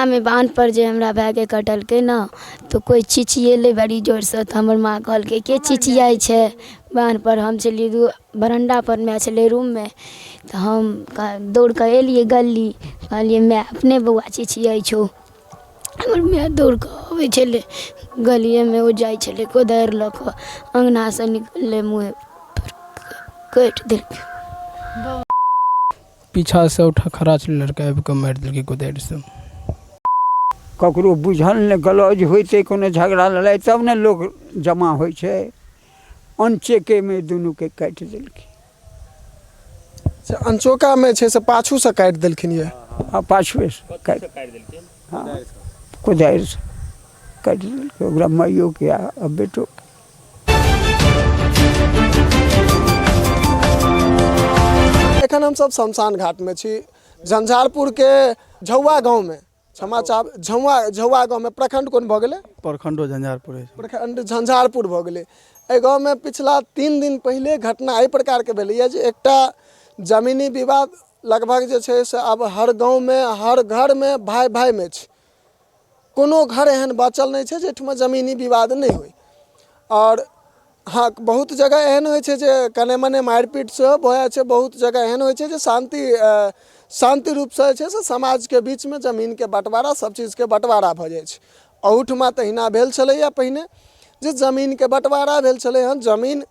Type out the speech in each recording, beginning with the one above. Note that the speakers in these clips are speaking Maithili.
अङ्गनामे बान्हपर जे हमरा भायके कटलकै ने तऽ कोइ चिचिएलै बड़ी जोरसँ तऽ हमर माँ कहलकै के चिचिआइ छै बान्हपर हम छलिए बरण्डापर माइ छलै रूममे तऽ हम दौड़िकऽ एलिए गली कहलिए माइ अपने बौआ चिचिआइ छौ हमर माइ दौड़िकऽ अबै छलै गलिएमे ओ जाइ छलै कोदारि लऽ कऽ अङ्गनासँ निकललै मुँहेपर काटि देलकै। पीछासँ उठा खड़ा छलै लड़का आबि कऽ मारि देलकै कोदारिसँ। ककरो बुझल नहि गलौज होइतै कोनो झगड़ा लड़ाइ तब ने लोक जमा होइ छै अनचेकेमे दुनूके काटि देलकै। से अनचोकामे छै से पाछूसँ काटि देलखिन यऽ। हँ पाछुएसँ काटि हँ कोदारिसँ काटि देलकै ओकरा माइयोके आ बेटोके। एखन हमसभ शमशान घाटमे छी झंझारपुरके झौआ गाँवमे क्षमा चाहब झौआ झौआ गाँवमे प्रखण्ड कोन भऽ गेलै प्रखण्डो झंझारपुर अछि प्रखण्ड झंझारपुर भऽ गेलै एहि गाँवमे पिछला 3 दिन पहिले घटना एहि प्रकारके भेलैए जे एकटा जमीनी विवाद लगभग जे छै से आब हर गाँवमे हर घरमे भाय भायमे छै कोनो घर एहन बचल नहि छै जाहिठमा जमीनी विवाद नहि होइ आओर हँ बहुत जगह एहन होइ छै जे कने मने मारि पीट सेहो भऽ जाइ छै बहुत जगह एहन होइ छै जे शान्ति शान्ति रूपसँ जे छै से समाजके बीचमे जमीनके बँटवारा सभ चीजके बँटवारा भऽ जाइ छै अहूठमा तहिना भेल छलैए पहिने जे जमीनके बँटवारा भेल छलै हँ जमीन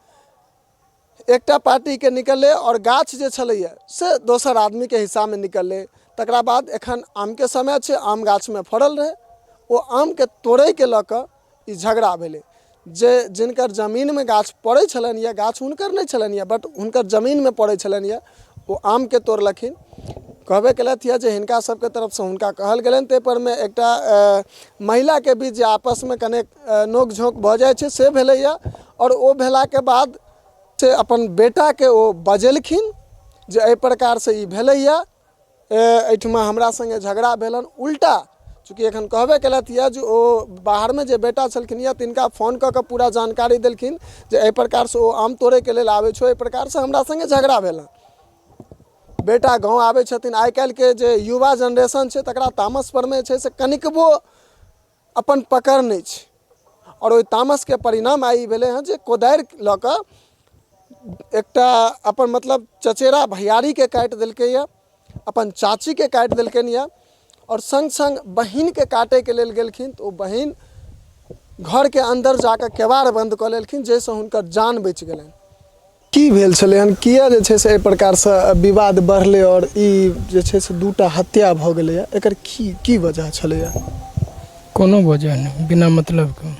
एकटा पार्टीके निकललै आओर गाछ जे छलैए से दोसर आदमीके हिस्सामे निकललै तकरा बाद एखन आमके समय छै आम गाछमे फड़ल रहै ओ आमके तोड़ैके लऽ कऽ ई झगड़ा भेलै जे जिनकर जमीनमे गाछ पड़ै छलनि यऽ गाछ हुनकर नहि छलनि यऽ बट हुनकर जमीनमे पड़ै छलनि यऽ ओ आमके तोड़लखिन कहबे केलथि यऽ जे हिनका सबके तरफसँ हुनका कहल गेलनि ताहिपर मे एकटा महिलाके बीच जे आपसमे कनेक नोक झोँक भऽ जाइ छै से भेलैए आओर ओ भेलाके बाद से अपन बेटाके ओ बजेलखिन जे एहि प्रकारसँ ई भेलैए एहिठमा हमरा सङ्गे झगड़ा भेलनि उल्टा चूँकि एखन कहबे केलथि यऽ जे ओ बाहरमे जे बेटा छलखिन यऽ तिनका फोन कऽ कऽ पूरा जानकारी देलखिन जे एहि प्रकारसँ ओ आम तोड़ैके लेल आबै छौ एहि प्रकारसँ हमरा सङ्गे झगड़ा भेल हँ बेटा गाँव आबै छथिन आइ काल्हिके जे युवा जेनरेशन छै तकरा तामसपरमे छै से कनिकबो अपन पकड़ नहि छै आओर ओहि तामसके परिणाम आइ ई भेलै हँ जे कोदारि लऽ कऽ एकटा अपन मतलब चचेरा भैआरीके काटि देलकैए अपन चाचीके काटि देलकनि यऽ आओर सङ्ग सङ्ग बहिनके काटैके लेल गेलखिन तऽ ओ बहिन घरके अन्दर जाकऽ केबाड़ बन्द कऽ लेलखिन जाहिसँ हुनकर जान बचि गेलनि की भेल छलै हन किया जे छै से एहि प्रकारसँ विवाद बढ़लै आओर ई जे छै से दूटा हत्या भऽ गेलैए एकर की की वजह छलैए कोनो वजह नहि बिना मतलबके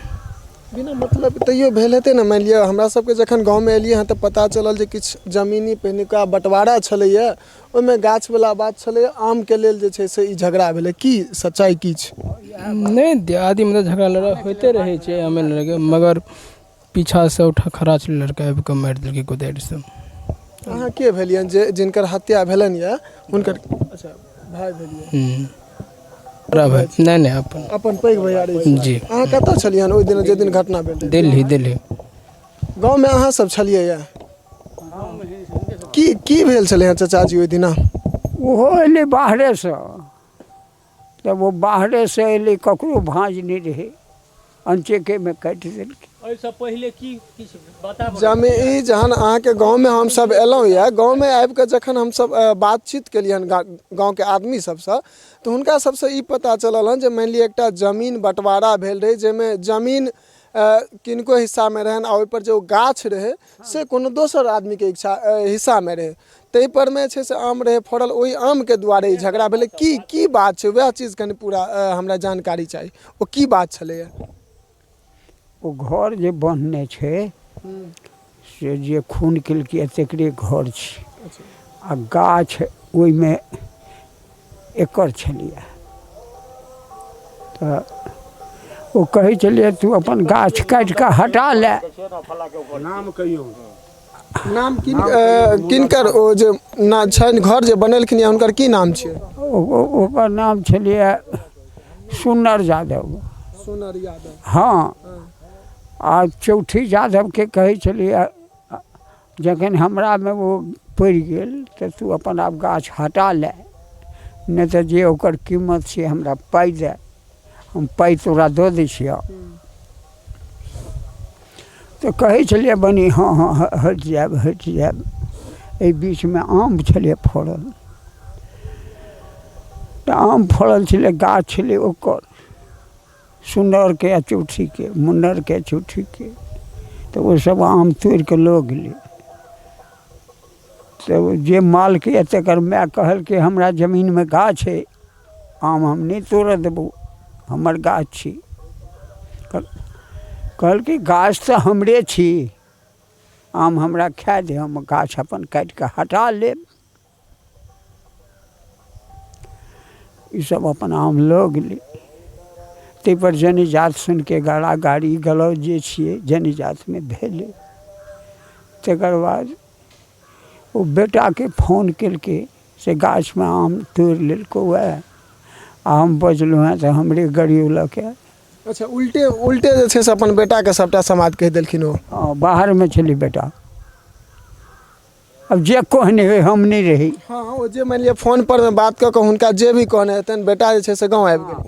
बिना मतलब तैयो भेल हेतै ने मानि लिअ हमरा सबके जखन गाँवमे एलियै हँ तऽ पता चलल जे किछु जमीनी पहिलुका बँटवारा छलैए ओहिमे गाछवला बात छलैए आमके लेल जे छै से ई झगड़ा भेलै की सच्चाइ की छै नहि दियादीमे तऽ झगड़ा लड़ाइ होइते रहै छै हमे लड़के मगर पीछासँ उठा खड़ा छलै लड़का आबि कऽ मारि देलकै कोदारिसँ अहाँ के भेलियनि जे जिनकर हत्या भेलनि यऽ हुनकर अच्छा भाय भेलियै बड़ा भाय नहि नहि अपन अपन पैघ भैयारी छी। जी अहाँ कतऽ छलियै हन ओहि दिन जे दिन घटना भेल रहै? दिल्ली दिल्ली गाँवमे अहाँ सब छलियै यऽ की की भेल छलै हँ चाचाजी ओहि दिना ओहो एलै बाहरेसँ तब ओ बाहरेसँ एलै ककरो भाँज नहि रहै अनचेकेमे काटि देलकै एहिसँ पहिले की किछु बताबऽ जामे ई जहन अहाँके गाँवमे हमसब एलहुँ यऽ गाँवमे आबिकऽ जखन हमसब बातचीत केलियनि गाँवके आदमी सबसँ तऽ हुनका सबसँ ई पता चलल हँ जे मानि लिअ एकटा जमीन बँटवारा भेल रहै जाहिमे जमीन किनको हिस्सामे रहनि आओर ओहिपर जे ओ गाछ रहै से कोनो दोसर आदमीके इच्छा हिस्सामे रहै ताहिपर मे छै से आम रहै फड़ल ओहि आमके दुआरे ई झगड़ा भेलै की की बात छै वएह चीज कनि पूरा हमरा जानकारी चाही ओ की बात छलैए ओ घर जे बन्हने छै से जे खून केलकै तकरे घर छै आ गाछ ओहिमे एकर छलैए तऽ ओ कहै छलैए तू अपन गाछ काटि कऽ हटा ले नाम कहियौ नाम किन किनकर ओ जे ना छनि घर जे बनेलखिन या हुनकर की नाम छियै ओकर नाम छलैए सुन्नर यादव सोनर यादव हँ आ चौठी यादवके कहै छलैए जखन हमरामे ओ पड़ि गेल तऽ तू अपन आब गाछ हटा ले नहि तऽ जे ओकर कीमत छै हमरा पाइ दए हम पाइ तोरा दऽ दै छिअ तऽ कहै छलियै बनी हँ हँ हटि जायब हटि जायब एहि बीचमे आम छलै फड़ल तऽ आम फड़ल छलै गाछ छलै ओकर सुन्नरके आ चौठीके मुन्नरके चौठीके तऽ ओसभ आम तोड़ि कऽ लऽ गेलै तऽ जे मालके यऽ तकर माय कहलकै हमरा जमीनमे गाछ अइ आम हम नहि तोड़ऽ देबौ हमर गाछ छी कहलकै गाछ तऽ हमरे छी आम हमरा खाए दे हम गाछ अपन काटि कऽ हटा लेब ईसभ अपन आम लऽ गेलै ताहिपर जनीजात सुनिके गारा गारी गलौज जे छियै जनीजातमे भेलै तकर बाद ओ बेटाके फोन केलकै से गाछमे आम तोड़ि लेलकौ हए आ हम बजलहुँ हेँ तऽ हमरे गरियौलक हए अच्छा उल्टे उल्टे जे छै से अपन बेटाके सभटा समाद कहि देलखिन ओ हँ बाहरमे छलै बेटा आब जे कहने होइ हम नहि रही हँ ओ जे मानि लिअ फोन पर मे बात कऽ कऽ हुनका जे भी कहने हेतनि बेटा जे छै से गाँव आबि गेल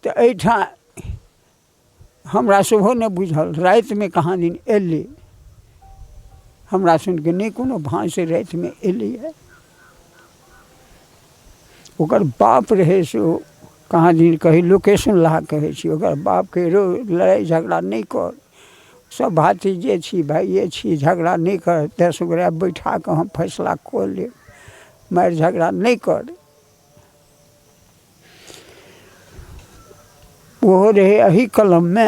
तऽ एहिठाम हमरा सेहो नहि बुझल रातिमे कहाँ दिन एलै हमरा सुनिके नहि कोनो भाँज रातिमे एलैए ओकर बाप रहै से ओ कहाँ दिन कहै लोकेशन लहा कहै छी ओकर बापके रौ लड़ाइ झगड़ा नहि कर सब भातिजे छी भाइए छी झगड़ा नहि कर 10 गोरा बैठा कऽ हम फैसला कऽ लेब मारि झगड़ा नहि कर ओहो रहै एही कलममे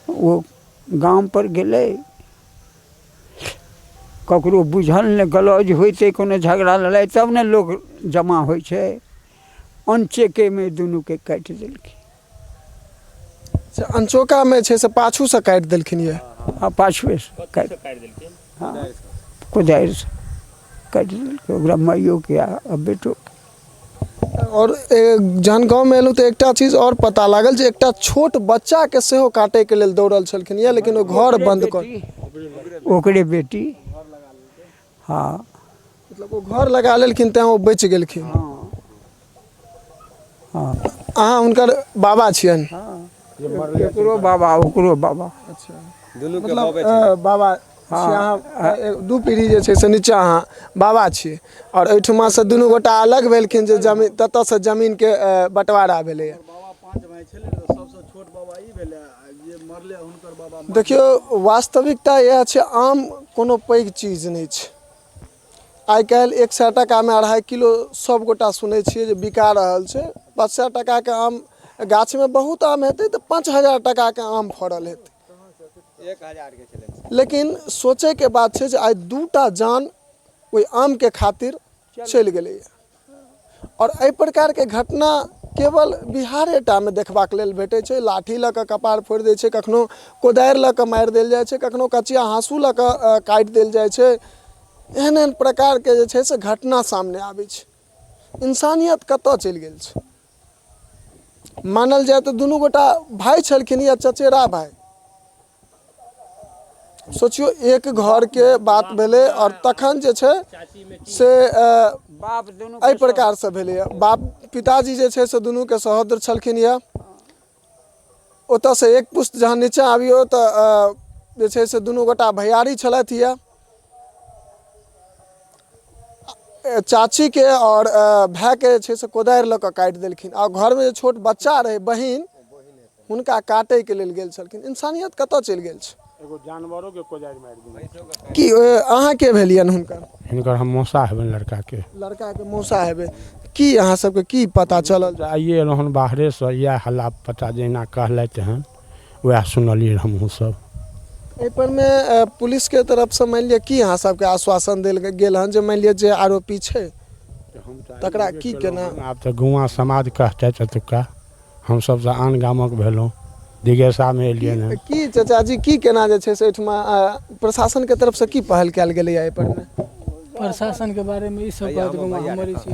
ओ गामपर गेलै ककरो बुझल नहि गलौज होइतै कोनो झगड़ा लड़ाइ तब ने लोक जमा होइ छै अनचेकेमे दुनूके काटि देलकै से अनचोकामे छै से पाछूसँ काटि देलखिन यऽ हँ पाछुएसँ काटि हँ कोदारिसँ काटि देलकै ओकरा माइयोके आ बेटोके आओर जहन गाँवमे एलहुँ तऽ एकटा चीज आओर पता लागल जे एकटा छोट बच्चाके सेहो काटैके लेल दौड़ल छलखिन यऽ लेकिन ओ घर बन्द कऽ ओकरे बेटी हँ मतलब ओ घर लगा लेलखिन तैँ ओ बचि गेलखिन हँ अहाँ हुनकर बाबा छियनि एकरो बाबा ओकरो बाबा अच्छा मतलब बाबा छियै अहाँ दू पीढ़ी जे छै से नीचा अहाँ बाबा छियै आओर एहिठुमासँ दुनू गोटा अलग भेलखिन जे जमीन ततऽसँ जमीनके बँटवारा भेलैए देखियौ वास्तविकता इएह छै आम कोनो पैघ चीज नहि छै आइ काल्हि 100 टाकामे 2.5 किलो सब गोटा सुनै छियै जे बिका रहल छै 500 टाकाके आम गाछमे बहुत आम हेतै तऽ 5000 टाकाके आम फड़ल हेतै लेकिन सोचैके बात छै जे आइ 2टा जान ओहि आमके खातिर चलि गेलैए आओर एहि प्रकारके घटना केवल बिहारेटामे देखबाक लेल भेटै छै लाठी लऽ कऽ कपार फोड़ि दै छै कखनो कोदारि लऽ कऽ मारि देल जाइ छै कखनो कचिया हाँसू लऽ कऽ काटि देल जाइ छै एहन एहन प्रकारके जे छै से घटना सामने आबै छै इंसानियत कतऽ चलि गेल छै मानल जाय तऽ दुनू गोटा भाय छलखिन या चचेरा भाय सोचियौ एक घरके बात भेलै आओर तखन जे छै से बाप दुनू एहि प्रकारसँ भेलैए बाप पिताजी जे छै से दुनूके सहोदर छलखिन यऽ ओतऽसँ एक पुस्त जहन नीचाँ आबियौ तऽ जे छै से दुनू गोटा भैयारी छलथि यऽ चाचीके आओर भायके जे छै से कोदारि लऽ कऽ काटि देलखिन आ घरमे जे छोट बच्चा रहै बहिन हुनका काटैके लेल गेल छलखिन इंसानियत कतऽ चलि गेल छै एगो जानवरोके कोदारि मारि देने की अहाँ के भेलियनि हुनकर हिनकर हम मौसा हेबनि लड़काके लड़काके मौसा हेबै की अहाँ सबके की पता चलल तऽ आइए एलहुँ हन बाहरेसँ इएह हल्ला पता जहिना कहलथि हन वएह सुनलियै हमहूँ सब एहि पर मे पुलिसके तरफसँ मानि लिअ की अहाँ सबके आश्वासन देल गेल हन जे मानि लिअ जे आरोपी छै तकरा की केना आब तऽ गौआँ समाज कहतै एतुक्का हमसब तऽ आन गामक भेलहुँ दिगेशामे एलियनि हँ की चाचाजी की केना जे छै से एहिठमा प्रशासनके तरफसँ की पहल कयल गेलैए एहि परमे प्रशासनके बारेमे ई सब बात हम मरै छी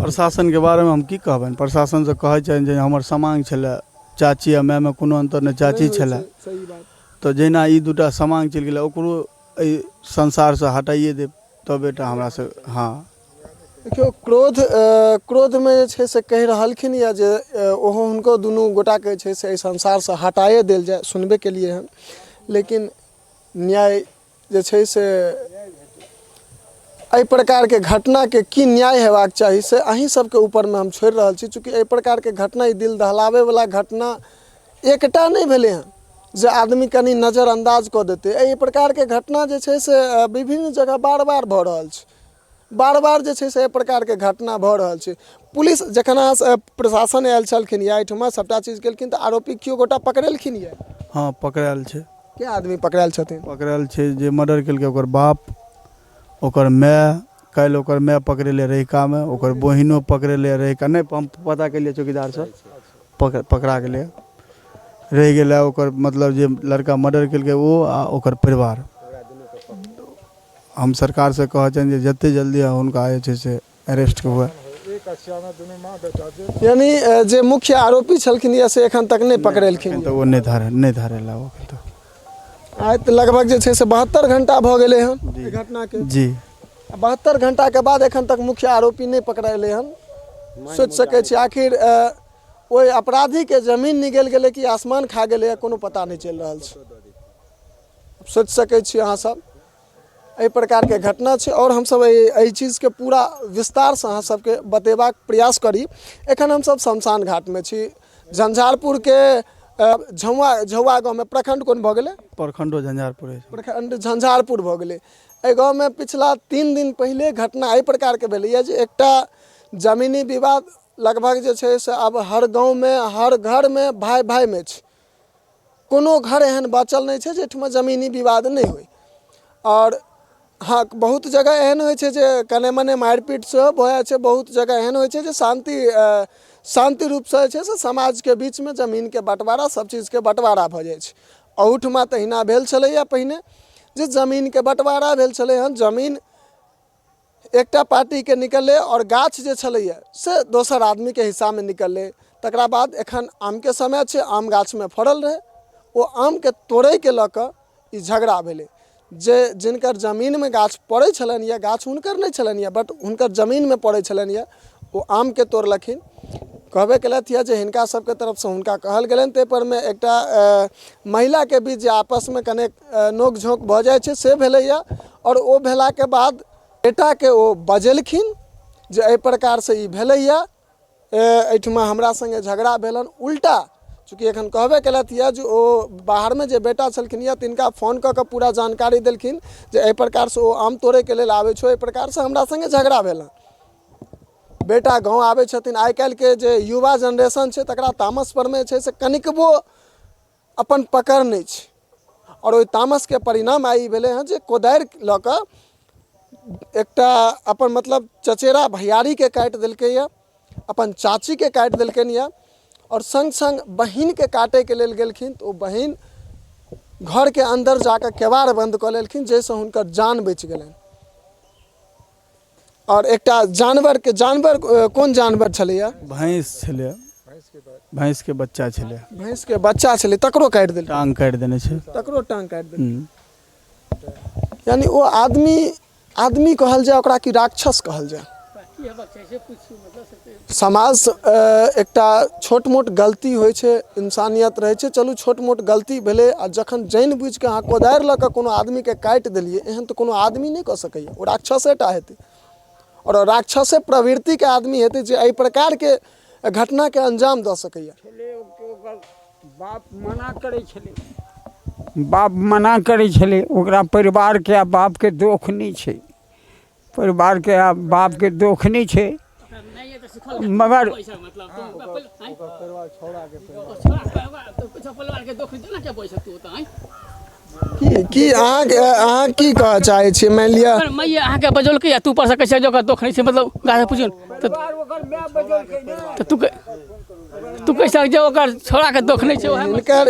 प्रशासनके बारेमे हम की कहबनि प्रशासनसँ कहै छनि जे हमर समांग छलै चाची आ मायमे कोनो अन्तर नहि चाची छलै सही बात तऽ जहिना ई दूटा समांग चलि गेलै ओकरो एहि संसारसँ हटाइए देब तब बेटा हमरासँ हँ देखियौ, क्रोधमे जे छै से कहि रहलखिन यऽ जे ओहो हुनको दुनू गोटाके जे छै से एहि संसारसँ हटाए देल जाय, सुनबे केलियै हन। लेकिन न्याय जे छै से एहि प्रकारके घटनाके की न्याय हेबाक चाही से अहीँ सबके ऊपरमे हम छोड़ि रहल छी। चूँकि एहि प्रकारके घटना, ई दिल दहलाबैवला घटना एकटा नहि भेलै हँ जे आदमी कनि नजरअन्दाज कऽ देतै। एहि प्रकारके घटना जे छै से विभिन्न जगह बार बार भऽ रहल छै, बार बार जे छै से एहि प्रकारके घटना भऽ रहल छै। पुलिस जखन अहाँ प्रशासन आयल छलखिन या एहिठमा सभटा चीज केलखिन तऽ आरोपी केओ गोटा पकड़ेलखिन यऽ? हँ, पकड़ायल छै। के आदमी पकड़ायल छथिन? पकड़ायल छै जे मर्डर केलकै ओकर बाप, ओकर माय। काल्हि ओकर माय पकड़ेलै रहिकामे, ओकर बहिनो पकड़ेलै रहिका। नहि, हम पता केलियै चौकीदारसँ, पकड़ा गेलै। रहि गेलै ओकर मतलब जे लड़का मर्डर केलकै ओ आ ओकर परिवार। हम सरकारसँ कहऽ चाहब जे जतेक जल्दी हुनका जे छै से अरेस्ट हुए। यानी जे मुख्य आरोपी छलखिन या से एखन तक नहि पकड़ेलखिन? तऽ ओ नहि धरेला ओ एखन तक। आइ तऽ लगभग जे छै से 72 घंटा भऽ गेलै हन एहि घटनाके। जी। 72 घंटाके बाद एखन तक मुख्य आरोपी नहि पकड़ेलै हन। सोचि सकै छी आखिर ओहि अपराधीके जमीन निगलि गेलै कि आसमान खा गेलै, कोनो पता नहि चलि रहल छै। सोचि सकै छी अहाँसभ, एहि प्रकारके घटना छै। आओर हमसभ एहि चीजके पूरा विस्तारसँ अहाँ सबके बतेबाक प्रयास करी। एखन हमसभ शमशान घाटमे छी, झंझारपुरके झौआ गाँवमे। प्रखण्ड कोन भऽ गेलै? प्रखण्डो झंझारपुर अछि। प्रखण्ड झंझारपुर भऽ गेलै। एहि गाँवमे पिछला 3 दिन पहिले घटना एहि प्रकारके भेलैए जे एकटा जमीनी विवाद लगभग जे छै से आब हर गाँवमे हर घरमे भाय भायमे छै। कोनो घर एहन बचल नहि छै जाहिठमा जमीनी विवाद नहि होइ। आओर हँ, बहुत जगह एहन होइ छै जे कने मने मारि पीट सेहो भऽ जाइ छै, बहुत जगह एहन होइ छै जे शान्ति रूपसँ जे छै से समाजके बीचमे जमीनके बँटवारा, सब चीजके बँटवारा भऽ जाइ छै। अहूठमा तहिना भेल छलैए पहिने जे जमीनके बँटवारा भेल छलै हँ। जमीन एकटा पार्टीके निकललै आओर गाछ जे छलैए से दोसर आदमीके हिस्सामे निकललै। तकरा बाद एखन आमके समय छै, आम गाछमे फड़ल रहै, ओ आमके तोड़ैके लऽ कऽ ई झगड़ा भेलै जे जिनकर जमीनमे गाछ पड़ै छलनि यऽ, गाछ हुनकर नहि छलनि यऽ बट हुनकर जमीनमे पड़ै छलनि यऽ, ओ आमके तोड़लखिन। कहबे केलथि यऽ जे हिनका सबके तरफसँ हुनका कहल गेलनि, ताहिपर मे एकटा महिलाके बीच जे आपसमे कनेक नोक झोँक भऽ जाइ छै से भेलैए। आओर ओ भेलाके बाद बेटाके ओ बजेलखिन जे एहि प्रकारसँ ई भेलैए, एहिठमा हमरा सङ्गे झगड़ा भेलनि। उल्टा चूँकि एखन कहबे केलथि यऽ जे ओ बाहरमे जे बेटा छलखिन यऽ तिनका फोन कऽ कऽ पूरा जानकारी देलखिन जे एहि प्रकारसँ ओ आम तोड़ैके लेल आबै छौ, एहि प्रकारसँ हमरा सङ्गे झगड़ा भेल हँ। बेटा गाँव आबै छथिन। आइ काल्हिके जे युवा जेनरेशन छै तकरा तामस परमे छै से कनिकबो अपन पकड़ नहि छै। आओर ओहि तामसके परिणाम आइ ई भेलै हँ जे कोदारि लऽ कऽ एकटा अपन मतलब चचेरा भैआरीके काटि देलकैए, अपन चाचीके काटि देलकनि यऽ आओर सङ्ग सङ्ग बहिनके काटैके लेल गेलखिन तऽ ओ बहिन घरके अन्दर जाकऽ केबाड़ बन्द कऽ लेलखिन, जाहिसँ हुनकर जान बचि गेलनि। आओर एकटा जानवरके, जानवर कोन जानवर छलैए? भैंस छलै, भैंसके बच्चा छलै। भैंसके बच्चा छलै, तकरो काटि देलकै, टांग काटि देने छै। तकरो टांग काटि देलकै। यानी ओ आदमी आदमी कहल जाय ओकरा कि राक्षस कहल जाय? समाज एकटा छोट मोट गलती होइ छै, इंसानियत रहै छै, चलू छोट मोट गलती भेलै। आ जखन जानि बुझिकऽ अहाँ कोदारि लऽ कऽ कोनो आदमीके काटि देलियै, एहन तऽ कोनो आदमी नहि कऽ सकैए, ओ राक्षसे टा हेतै। आओर राक्षसे प्रवृत्तिके आदमी हेतै जे एहि प्रकारके घटनाके अंजाम दऽ सकैए। ओकर बाप मना करै छलै, बाप मना करै छलै ओकरा। परिवारके आ बापके दोख नहि छै, परिवारके आ बापके दोख नहि छै, मगर की अहाँके, अहाँ की कहऽ चाहै छियै? मानि लिअ मैया अहाँके बजौलकै आ तू पर सकै छै जे ओकर दोख नहि छै, मतलब ओकरा पुछियौ तऽ तू कहि सकै जे ओकर छौड़ाके दोख नहि छै।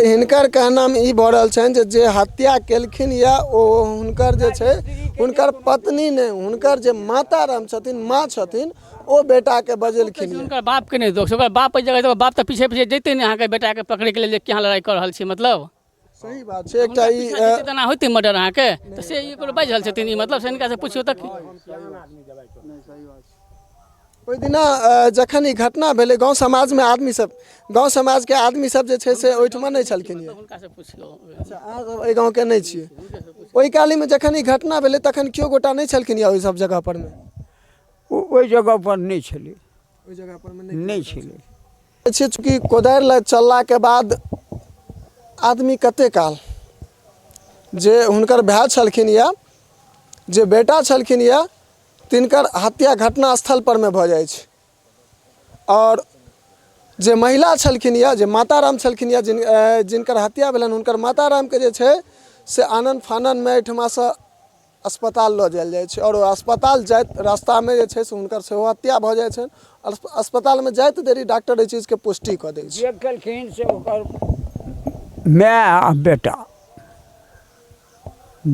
हिनकर कहनाम ई भऽ रहल छनि जे जे हत्या केलखिन या ओ हुनकर जे छै हुनकर पत्नी नहि, हुनकर जे माता राम छथिन, माँ छथिन, ओ बेटाके बजेलखिन। हुनकर बापके नहि दोख छै, ओकर बाप एहि जगह, बाप तऽ पीछे पीछे जैते नहि अहाँके बेटाके पकड़ैके लेल जे केना लड़ाइ कऽ रहल छी। मतलब सही बात छै। एकटा ई तेना होइतै मर्डर अहाँके तऽ से ई कोनो बाजि रहल छथिन ई, मतलब से हिनकासँ पुछियौ तऽ। ओहि दिना जखन ई घटना भेलै गाँव समाजमे आदमी सब गाँव समाजके आदमी सब जे छै से ओहिठमा नहि छलखिन यऽ। हुनकासँ पुछियौ। अच्छा, अहाँ सब एहि गाँवके नहि छियै? ओहि कालीमे जखन ई घटना भेलै तखन केओ गोटा नहि छलखिन यऽ ओहि सब जगह परमे? ओ ओहि जगहपर नहि छलै। ओहि जगह परमे नहि छलै। छै चूँकि कोदारि लए चललाके बाद आदमी कते काल जे हुनकर भाय छलखिन यऽ, जे बेटा छलखिन यऽ, तिनकर हत्या घटना स्थल परमे भऽ जाइ छै। आओर जे महिला छलखिन यऽ, जे माताराम छलखिन यऽ, जिनकर हत्या भेलनि, हुनकर मातारामके जे छै से आनन फाननमे एहिठमासँ अस्पताल लऽ जायल जाइ छै आओर ओ अस्पताल जाइत रास्तामे जे छै से हुनकर सेहो हत्या भऽ जाइ छनि। अस्पतालमे जाइत देरी डॉक्टर एहि चीजके पुष्टि कऽ दै छै। जे केलखिन से ओकर माय आ बेटा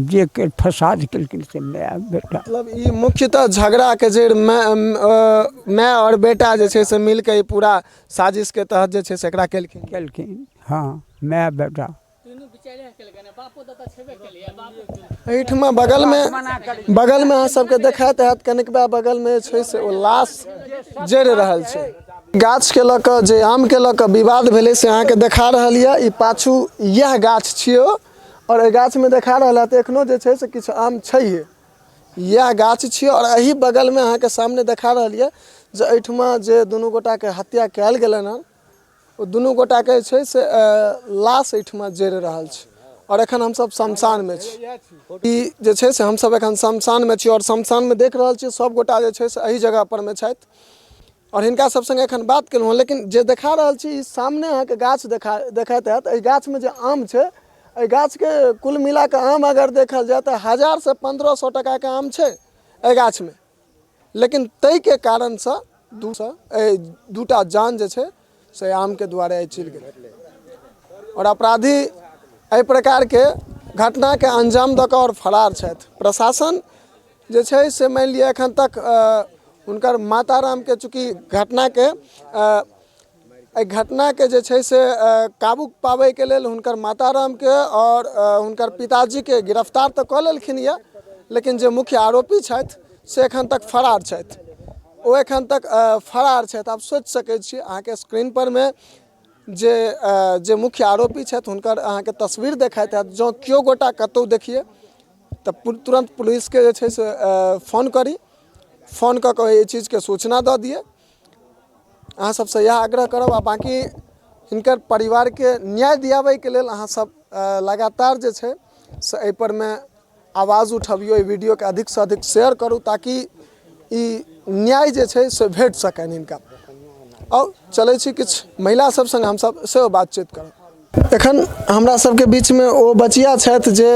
जे के फसाद केलखिन से माय आ बेटा। मतलब ई मुख्यतः झगड़ाके जड़ि माय आओर बेटा जे छै से मिलके ई पूरा साजिशके तहत जे छै से एकरा केलखिन। केलखिन, हँ, माय बेटा। एहिठमा बगलमे अहाँ सबके देखाइत हैत, कनिकबा बगलमे जे छै से ओ लाश जरि रहल छै। गाछके लऽ कऽ जे आमके लऽ कऽ विवाद भेलै से अहाँके देखा रहल यऽ। ई पाछू इएह गाछ छियै आओर एहि गाछमे देखा रहल हैत एखनो जे छै से किछु आम छैहे। इएह गाछ छियै आओर एही बगलमे अहाँके सामने देखा रहल यऽ जे एहिठमा जे दुनू गोटाके हत्या कयल गेलनि हँ ओ दुनू गोटाके जे छै से लाश एहिठमा जरि रहल छै। आओर एखन हमसब शमशानमे छी। ई जे छै से हमसब एखन शमशानमे छी आओर शमशानमे देख रहल छियै सब गोटा जे छै से एहि जगह परमे छथि आओर हिनका सब सङ्गे एखन बात केलहुँ हँ। लेकिन जे देखा रहल छी ई सामने अहाँके गाछ देखाइत हैत। एहि गाछमे जे आम छै, एहि गाछके कुल मिलाकऽ आम अगर देखल जाय तऽ 1000सँ 1500 टाकाके आम छै एहि गाछमे, लेकिन ताहिके कारणसँ 200 एहि दूटा जान जे छै से आमके दुआरे आइ चलि गेलै। आओर अपराधी एहि प्रकारके घटनाके अंजाम दऽ कऽ आओर फरार छथि। प्रशासन जे छै से मानि लिअ एखन तक हुनकर मातारामके चूँकि घटनाके एहि घटनाके जे छै से काबू पाबैके लेल हुनकर मातारामके आओर हुनकर पिताजीके गिरफ्तार तऽ कऽ लेलखिन यऽ, लेकिन जे मुख्य आरोपी छथि से एखन तक फरार छथि। ओ एखन तक फरार छथि। आब सोचि सकै छी, अहाँके स्क्रीन परमे जे मुख्य आरोपी छथि हुनकर अहाँके तस्वीर देखाइत हैत। जँ केओ गोटा कतहु देखियै तऽ तुरन्त पुलिसके जे छै से फोन करी, फोन कऽ कऽ एहि चीजके सूचना दऽ दियै। अहाँ सबसँ इएह आग्रह करब आ बाँकी हिनकर परिवारके न्याय दियाबैके लेल अहाँ सब लगातार जे छै से एहिपर मे आवाज उठबियौ, एहि वीडियोके अधिकसँ अधिक शेयर करू ताकि ई न्याय जे छै से भेट सकनि हिनका। आउ चलै छी किछु महिला सब सङ्ग हमसब सेहो बातचीत करब। एखन हमरा सबके बीचमे ओ बचिया छथि जे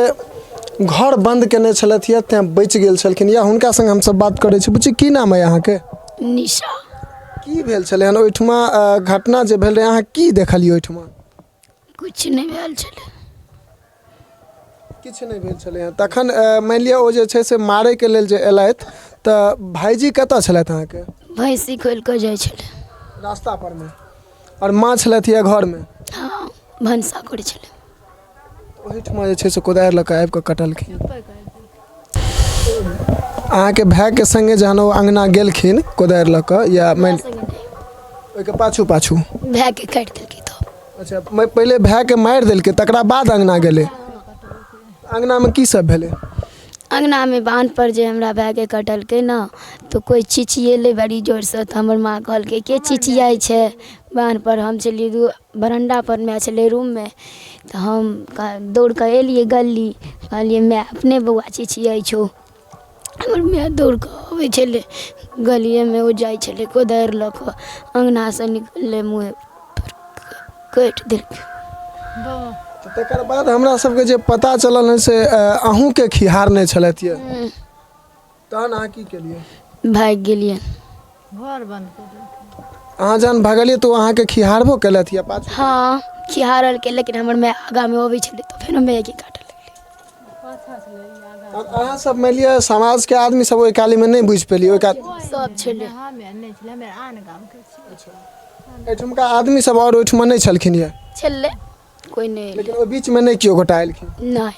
घर बन्द केने छलथि यऽ तेँ बचि गेल छलखिन यऽ, हुनका सङ्ग हमसब बात करै छी। बुच्ची, की नाम अइ अहाँके? निशा। की भेल छलै हन ओहिठमा? घटना जे भेल रहै अहाँ की देखलियै ओहिठमा? किछु नहि भेल छलै। किछु नहि भेल छलै हँ। तखन मानि लिअ ओ जे छै से मारैके लेल जे एलथि तऽ भाइजी कतऽ छलथि अहाँके? भैंसी खोलि कऽ जाइ छलै रास्ता परमे। आओर माँ छलथि यऽ घरमे? हँ, भनसा करै छलै। ओहिठमा जे छै से कोदारि लऽ कऽ आबि कऽ कटलखिन अहाँके भायके सङ्गे। जहन ओ अङ्गना गेलखिन कोदारि लऽ कऽ या मानि ओहिके पाछू पाछू भायके काटि देलकै तब। अच्छा, पहिले भायके मारि देलकै तकरा बाद अङ्गना गेलै। अङ्गनामे की सब भेलै? अङ्गनामे बान्हपर जे हमरा भायके कटलकै ने तऽ कोइ चिचिएलै बड़ी जोरसँ, तऽ हमर माँ कहलकै के चिचिआइ छै बान्हपर? हम छलियै बरण्डापर, माय छलै रूममे, तऽ हम दौड़ कऽ एलियै गली, कहलियै माय अपने बौआ चिचिआइ छौ। हमर माय दौड़ कऽ अबै छलै, गलिएमे ओ जाइ छलै कोदारि लऽ कऽ, अङ्गनासँ निकललै मुँहे पर काटि देलकै। तऽ तकर बाद हमरा सबके जे पता चलल हँ से अहूँके खिहारने छलथि यऽ, तहन अहाँ की केलियै? भागि गेलियै। घर बन्द कऽ देलकै। अहाँ जहन भगलियै तऽ ओ अहाँके खिहारबो केलथि यऽ पाछू? हँ, खिहारलकै, लेकिन हमर माय आगाँमे अबै छलै तऽ फेर मायके काटऽ लगलै। अहाँ सब मानि लिअ समाजके आदमी सब ओहि कालीमे नहि बुझि पेलियै ओहि काल? सब छलै। हमे नहि छलै, हमे आन गामके छियै। एहिठुमका आदमी सब आओर ओहिठमा नहि छलखिन यऽ? छलै, कोइ नहि एलै। लेकिन ओहि बीचमे नहि केओ गोटा एलखिन? नहि।